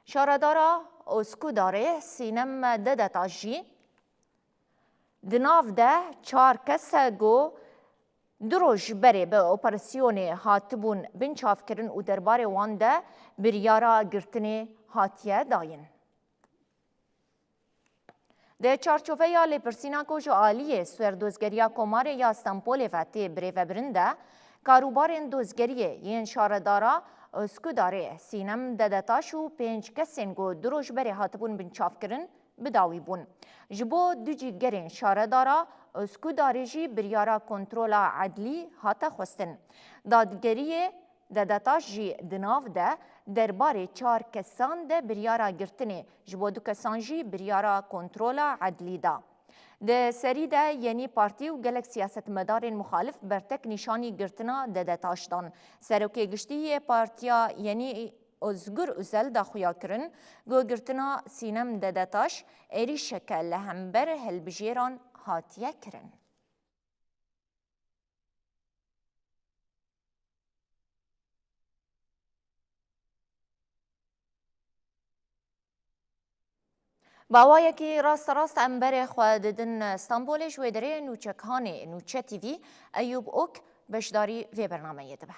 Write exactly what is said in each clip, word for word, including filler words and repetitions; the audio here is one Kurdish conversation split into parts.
Şaredara Uskudarê Sînem Dedetaş jî di nav de çar kes e ku du roj berê bi operasyonê hatibûn binçavkirin û derbarê wan de biryara girtinê hatiye dayîn. Di çarçoveya lêpirsîna ku ji aliyê Swêr Dozgeriya Komarê ya Stenbolê ve tê birêvebirin de, karûbarên dozgeriyê yên şaredara Uskudarê Sînem Dedetaş û pênc kesên ku du roj berê hatibûn binçavkirin, bi dawî bûn. Ji bo du cîgerên şaredara Uskudarê jî biryara kontrola edlî hate xwestin. Dadgeriyê Dedetaş jî di nav de derbarê çar kesan de biryara girtinê, ji bo du kesan jî biryara kontrola edlî da. Di serî de Yenî Partî û gelek siyasetmedarên muxalif bertek nîşanî girtina Dedetaş dan. Serokê Giştî yê Partiya Yenî Ozgur Özel daxuya kirin ku girtina Sînem Dedetaş êrîşeke li hember hilbijêran hatiye kirin. Bi awayekî rasterast em berê xwe didin Stenbolê, ji wê derê nûçekhanê Nûçe T V Eyûb Ok beşdarî vê bernameyê dibe.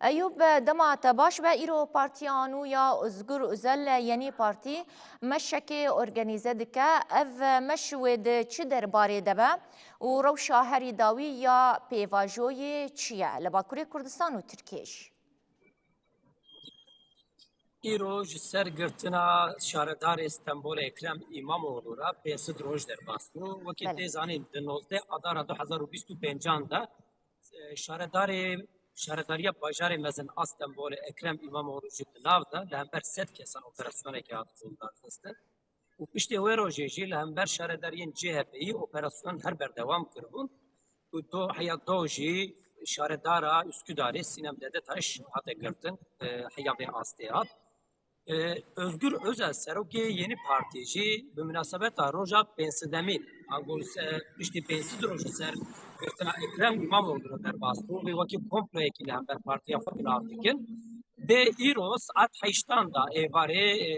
Eyûb, dema te baş be, îro Partiya nû ya Ozgur Özel Yenî Partî meşekê organîze dike. Ev meş wê di çi derbarê de be û rewşa herî dawî ya pêvajoyê çi ye li Bakurê Kurdistan û Tirkiyê jî? Îro ji ser girtina şaredarê Stenbolê Ekrem Îmamoğlu re pênc sed roj derbas bû. Wekî Belê. tê zanîn, di nozdeh Adara du hezar û bîst û pêncan de, e, şaredarê, şaredariya bajarê mezin a Stenbolê Ekrem Îmamoğlu jî di nav de li hember sed kesan operasyonekê hatibûn darxistin. Û piştê wê rojê jî li hember şaredariyên C H P'yî operasyon her berdewam kiribûn. Û do, heya do jî şaredara Üsküdarê Sînem Dedetaş hate girtin, e, heya vê astê hat. E, Özgür Özel, serokê Yenî Partî jî bi minasebeta roja pênc sedemîn, ango li ser, piştî pênc sed roj li ser girtina Ekrem Îmamoğlu re derbas bû. Vê wekî komployekî li hember partiya xwe bi nav dikin. Dê îro saet heştan da êvarê, e,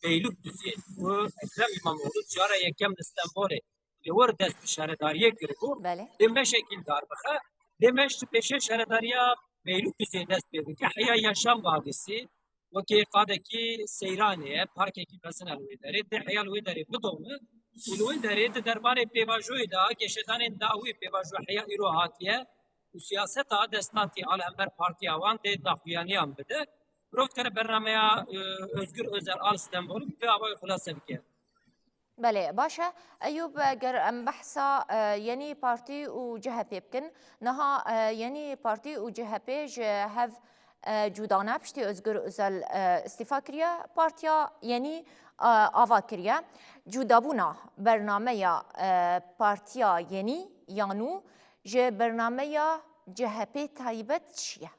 Beylikdüzê û Ekrem Îmamoğlu cara yekem li Stenbolê li wir dest bi şaredariyê kiribû. Belê. Dê meşekî li dar bixe. Dê meş ji pêşê şaredariya Beylikdüzê dest pê bike. Heya Yaşam Vadisi wekî qadekî seyranê ye, parkekî mezin e li wê derê. Dê heya li wê derê bidome û li wê derê di derbarê pêvajoyê de, geşedanên dawî pêvajo heya îro hatiye û siyaseta desthatî a li hember partiya wan dê daxuyaniyan bide. Mirov dikare bernameya, e, Özgür Özel a li Stenbolê bi vê awayê xulase bike. Belê, baş e. Eyûb, ger em behsa, e, Yenî Partî û C H P bikin, niha, e, Yenî Partî û C H P ji hev, e, cuda ne. Piştî Özgür Özel, e, îstîfa kiriye, Partiya Yenî, e, ava kiriye. Cudabûna bernameya, e, Partiya Yenî ya nû ji bernameya C H P taybet çi ye?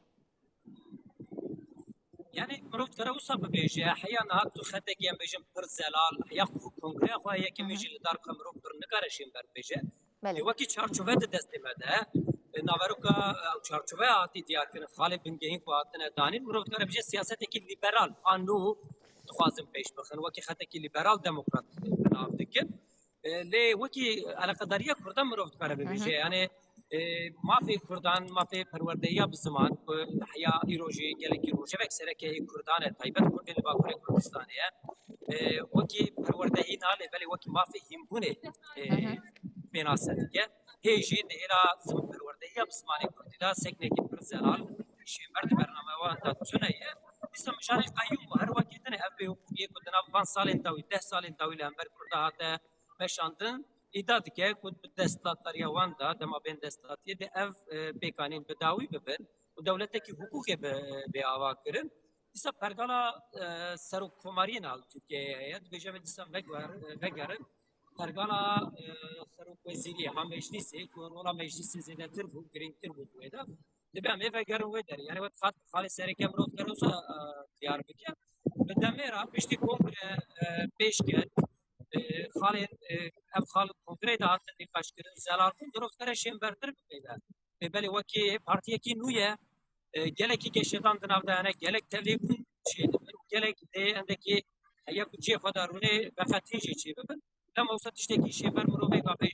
Yani mirov dikare wisa bibêje, heya niha tu xetekî em bêjin pir zelal, heya ku kongreya xwe yekemîn Hı hı. jî li dar bixe mirov pir nikare şênber bibêje. Belê. Lê wekî çarçove di destê me de, e, naveroka, e, ew çarçoveya hatî diyarkirin, xalê bingehîn ku hatine danîn, mirov dikare bêje siyasetekî lîberal, a nû dixwazin pêş bixin, wekî xetekî lîberal demokrat bi nav dikin. E, lê wekî eleqedariya Kurdan mirov dikare Hı hı. bibêje. Yani, e, mafê Kurdan, mafê perwerdehiya bi ziman, ku heya îro jî gelekî rojevek sereke yê Kurdan e, taybet Kurdên li Bakurê Kurdistanê ye. E, wekî perwerdehî na, lê belê wekî mafê hînbûnê, e, Hı hı. pênase dike. Hê jî di hêla zim-, perwerdehiya bi zimanê Kurdî de seknekî pir zelal, şênber di bernameya wan de tune ye. Dîsa mijarê qeyûm û her wekî din e, ev bêhiqûqiyê ku di nav van salên dawî, deh salên dawî li hember Kurda hate meşandin, îdia dike ku bi desthilatdariya wan de, dema bên desthilatiyê de ev, e, pêkanîn bi dawî bibin û dewletekî hiqûqê bi, bê ava kirin. Dîsa pergala, e, serokkomariyên a li Tirkiyeyê heye. Dibêje em dîsa veger-, vegerin. Pergala, e, serokwezîriyê, ha meclîsê, ku rola meclîsê zêdetir bû, girîngtir bû di wê de. Dibe em ê vegerin wê derê. Yani wek xal-, xalê sereke mirov dikare wisa, e, diyar bike. Bi demê re piştî kongre, e, pêş ket, e, xalên, e, ev xal kongreyê de hatin nîqaşkirin, zelal bûn, mirov dikare şênbertir bibêje. Lê belê wekî partiyekî nû ye, E, gelekî geşedan di nav de hene, gelek tevlî bûn çêdibin û gelek dê endekî heye ku cihê xwe de rûnê veqetîn jî çêbibin. Lem wisa tiştekî jê ber mirovê gabe